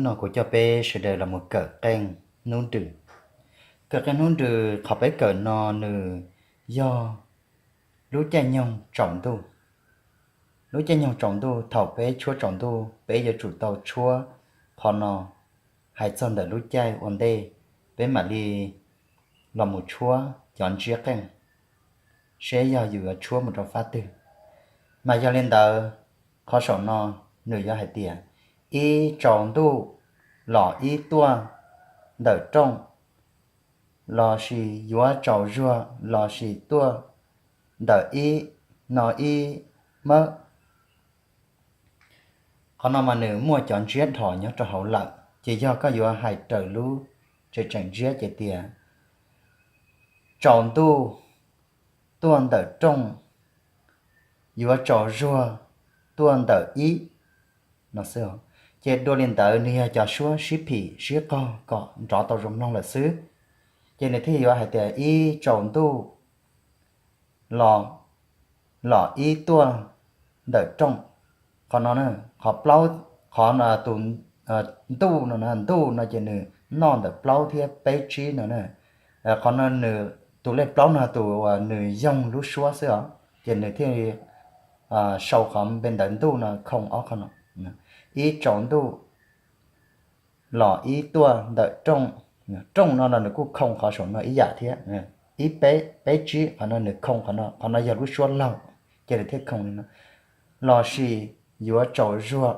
No kuv coj peb sawv daws los mus kawm qeej hnub nrws. Kawm qeej hnub nrws qhov peb kawm no nws yog lub caij nyoog tsaus ntuj. Lub caij nyoog tsaus ntuj, thaum peb tshuab tsaus ntuj peb yuav tsum tau tshuab qhov no. Hais txog ntawm lub caij ua ntej, peb mam li los mus tshuab cov ntsiab qeej, seb yog yus yuav tshuab mus rau fab twg. Mas yog li ntawd, qhov saum no nws yuav hais tias ib tsaus ntuj los ib tuaj ntawm rooj, lossis yuav tsaus zuag lossis tuaj ntawm ib no ib mawb. Qhov no mas nws muaj cov ntsiab dhos nyob rau hauv lawm, ces yog koj yuav hais raws lub tseem tseem ntsiab ces tias tsaus ntuj tuaj ntawm rooj, yuav tsaus zuag tuaj ntawm ib no xwb. Ces dua li ntawd nws yog cov suab sib phim sib qog kom nrov tau zoo mloog lawm xwb. Ces nws thiaj yuav hais tias ib tsaus ntuj los, los ib tuaj ntawm rooj. Qhov no, qhov plaub, qhov tus ntuj no, ntuj no ces nws noj ntawm plaub thiab peb tsib no na. Qhov no nws, tus lej plaub no tus uas nws yoog lub suab xwb os, ces nws thiaj li sau qhov npe ntawv ntuj no khoo ob qho no. Ib tsaus ntuj los ib tuaj ntawm rooj. Rooj no los nws kuj khoo qhov saum no ib yam thiab. Ib peb, peb tsib, qhov no nws khoo qhov no, qhov no yog lub suab laug, ces nws thiaj khoo li no. Lossis yuav tsaus zuag,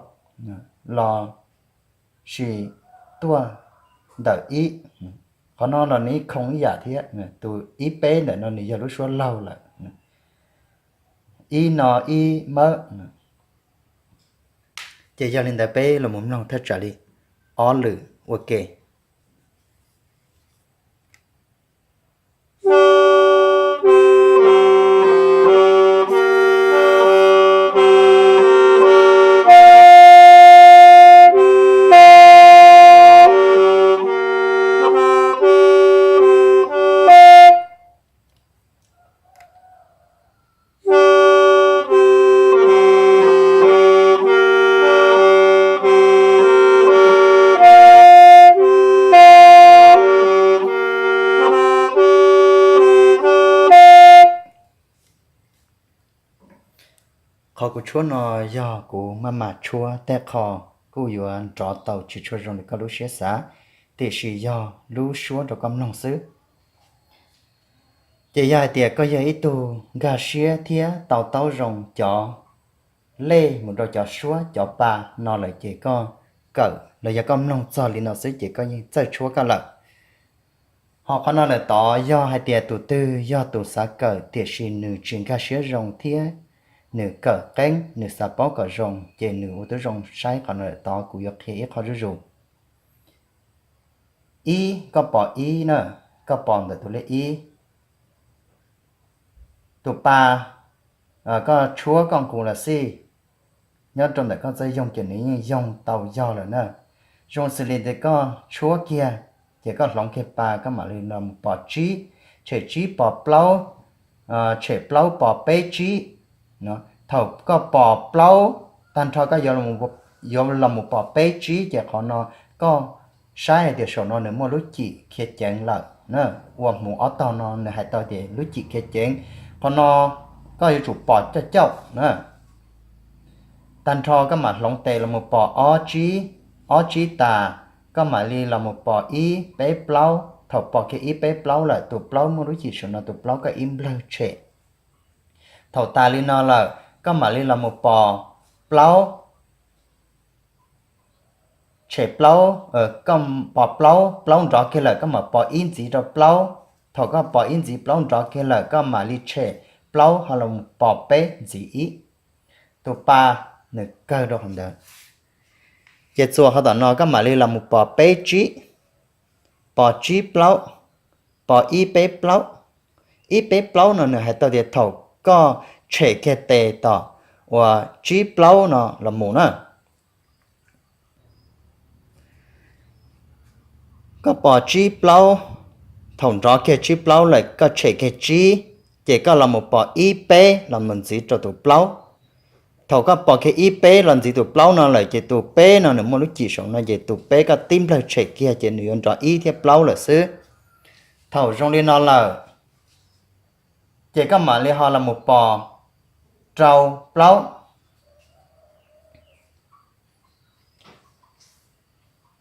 lossis tuaj ntawm ib. Qhov no los nws khoo ib yam thiab, tus ib peb ntawm no nws yog lub suab laug lawm. Ib no ib mawb. Ces yog li ntawd peb los mus mloog thaj tsam li ob lwm ua ke. Qhov kuv tshuab no yog kuv maj mam tshuab, tej qho kuj yuav nrov tau tsis tshua zoo li koj lub siab xav, tiam sis yog lub suab rau koj mloog xwb. Ces yog hais tias koj yog ib tug nkag siab thiab to taub zoo cov lej mus rau cov suab cov pa no lawm ces koj kawm los yog koj mloog txog li no xwb ces koj yeej txawj tshuab koj lawm. Ho qhov no lawm tod yog hais tias tus twg yog tus xav kawm tiam sis nws tsis nkag siab zoo thiab nws kawm qeeb nws xav paub kom zoo ces nws ua tib zoo saib qhov no lawm tod kuv yuav qhia ib qho zuj zus. Ib, koj pom ib na, koj pom ntawm tus lej ib. Tus pa, koj tshuab koj nqus los xij, nyob rau ntawm koj txawj yoog ces nws yeej yoog tau yog lawm na. Zoo xws li tias koj tshuab kiag, ces koj hloov kiag pa koj mam li los mus pom tsib, tshem tsib pom plaub, tshem plaub pom peb tsib. Thaum koj pom plaub, tag nrho koj yuav los mus pom peb tsib ces qhov no koj saib hais tias saum no nws muaj lub cim khiav ceev lawm na, ua hmuv ob tog no nws hais tau tias lub cim khiav ceev. Qhov no koj yuav tsum pom cauj cauj na. Tag nrho koj mam hloov tes los mus pom ob tsib, ob tsib tas, koj mam li los mus pom ib peb plaub. Thaum pom kiag ib peb plaub lawm, tus plaub muaj lub cim saum no, tus plaub koj ib nplawg tshem. Thaum tas li no lawm, koj mam li los mus pom plaub, tshem plaub, koj pom plaub, plaub nrov kiag lawm koj mam pom ib ntxiv rau plaub. Thaum koj pom ib ntxiv plaub nrov kiag lawm koj mam li tshem plaub ho los mus pom peb ntxiv ib. Tus pa nws kawg rau qhov ntawd. Ces txuas qhov tom no koj mam li los mus pom peb tsib, pom tsib plaub, pom ib peb plaub. Ib peb plaub no nws hais tau tias thaum koj tshem kiag tes tom uas tsib plaub no los mus na. Koj pom tsib plaub, thaum nrov kiag tsib plaub lawm koj tshem kiag tsib, ces koj los mus pom ib peb los mus ntxiv rau tus plaub. Thaum koj pos kiag ib peb los ntxiv tus plaub no lawm ces tus peb no nws muaj lub cim saum no ces tus peb koj tib nplawg tshem kiag ces nws yuav nrov ib thiab plaub lawm xwb. Thaum zoo li no lawm ces koj mam li ho los mus pos rau plaub.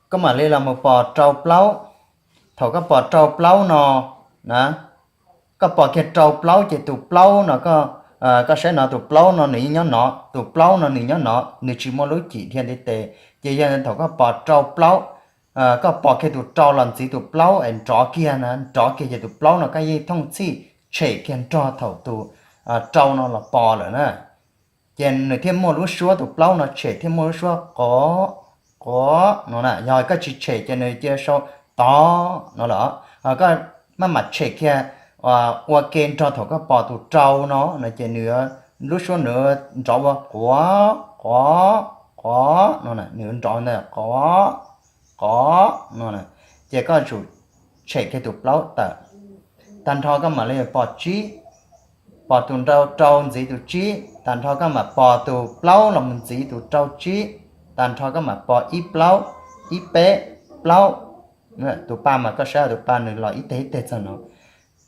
Koj mam li los mus pos rau plaub. Thaum koj pos rau plaub no na, koj pos kiag rau plaub ces tus plaub no, koj saib no, tus plaub no nws yeej nyob no, tus plaub no nws nyob no, nws tsis muaj lub cim dhia ntiv tes. Ces yog thaum koj pos rau plaub, koj pos kiag tus rau los ntxiv tus plaub es nrov kiag na, nrov kiag ces tus plaub no koj yeej thooj txhij tshem kiag nrog thaum tus rau no los pos lawm na. Ces nws thiaj muaj lub suab, tus plaub no tshem thiaj muaj lub suab qov, qov no na. Yog koj tsis tshem ces nws cia sau tod no lawm. Ho koj maj mam tshem kiag ua ke nrog thaum koj pos tus rau no no ces nws lub suab nws nrov ua quav, quav, quav no, nws nrov ntawd quav, quav no. Ces koj tsum tshem kiag tus plaub tawm. Tag nrho koj mam li pos tsib, pos tus rau ntxiv tus tsib, tag nrho koj mam pos tus plaub los mus ntxiv tus rau tsib, tag nrho koj mam pos ib plaub, ib peb, plaub. Tus pa mas koj saib tus pa nws los ib teg ib teg txog no.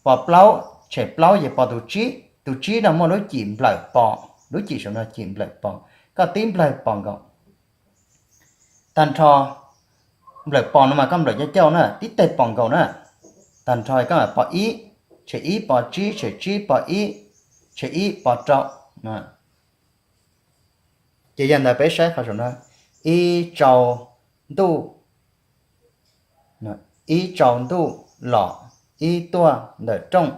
Pos plaub, tshem plaub ces pos tus tsib, tus tsib no muaj lub cim nplawm pos, lub cim saum no cim nplawm pos, koj tib nplawg pos nkaus. Tag nrho nplawm pos no mas koj nplawm cauj cauj na, tib teg pos nkaus na. Tag nrho koj mam pos ib, tshem ib pos tsib, tshem tsib pos ib, tshem ib pos rau. Ces yog ntawd peb saib qhov saum no, ib tsau ntuj, ib tsau ntuj los ib tuaj ntawm rooj.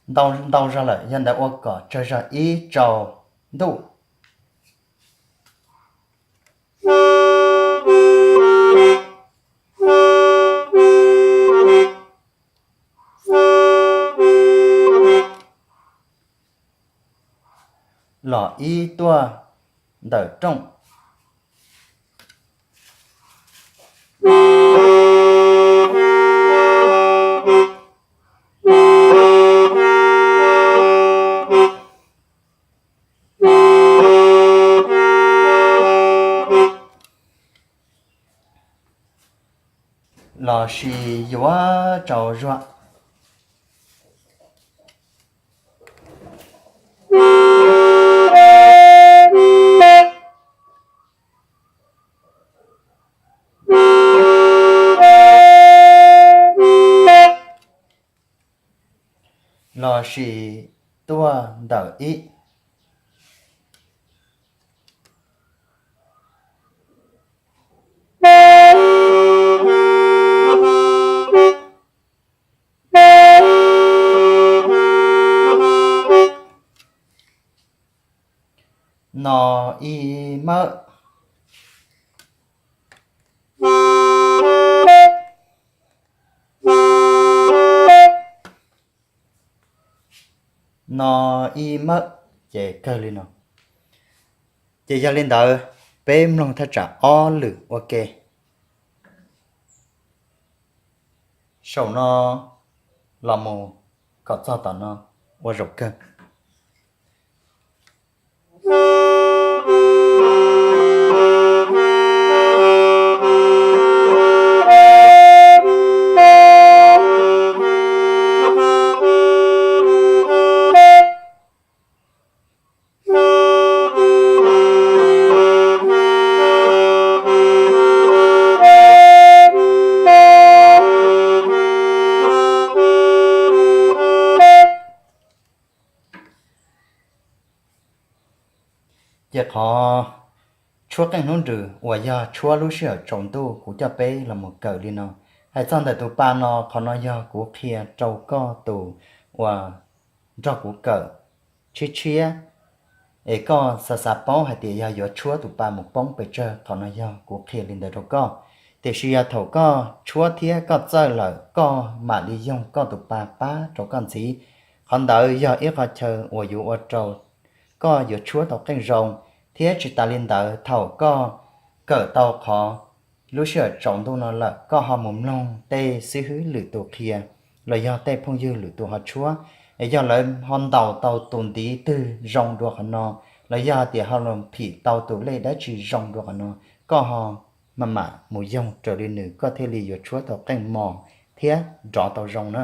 Ntau zog lawm, yog ntawd ua kom tsawg zog, ib tsau ntuj los ib tuaj ntawm rooj. Los sis yuav tsau zuag. Los sis tuaj ntawm ib. No ib mawb. No ib mawb. Ces kawg li no. Ces yog li ntawd, peb mloog thaj tsam ob lwm ua ke. Saum no los mus kom txog tom no ua zaum kawg. Ces qhov tshuab qeej hnub nrws uas yog tshuab lub sij hawm tsaus ntuj kuv coj peb los mus kawm li no. Hais txog ntawm tus pa no, qhov no yog kuv qhia rau koj tus uas nrog kuv kawm tshiab tshiab, es koj xav xav paub hais tias yog yuav tshuab tus pa mus poob pes tsawg, qhov no yog kuv qhia li ntawd rau koj. Tiam sis yog thaum koj tshuab thiab koj txawj lawm, koj mam li yoog koj tus pa pab rau koj ntxiv. Qhov ntawd yog ib qho chaw uas yuav ua rau koj yuav tshuab tau qeej zoo, thiab tsis tas li ntawd thaum koj kawm tau qhov lub sij hawm tsaus ntuj no lawm koj ho mus mloog tej xib hwb lwm tus qhia, los yog tej phooj ywg lwm tus ho tshuab, es yog lawv ho ntaus tau tus ntiv twg zoo dua qhov no, los yog hais tias ho los phim tau tus lej dab tsi zoo dua qhov no, koj ho mam mam mus yoog raws li nws koj thiaj li yuav tshuab tau qeej mos thiab nrov tau zoo na.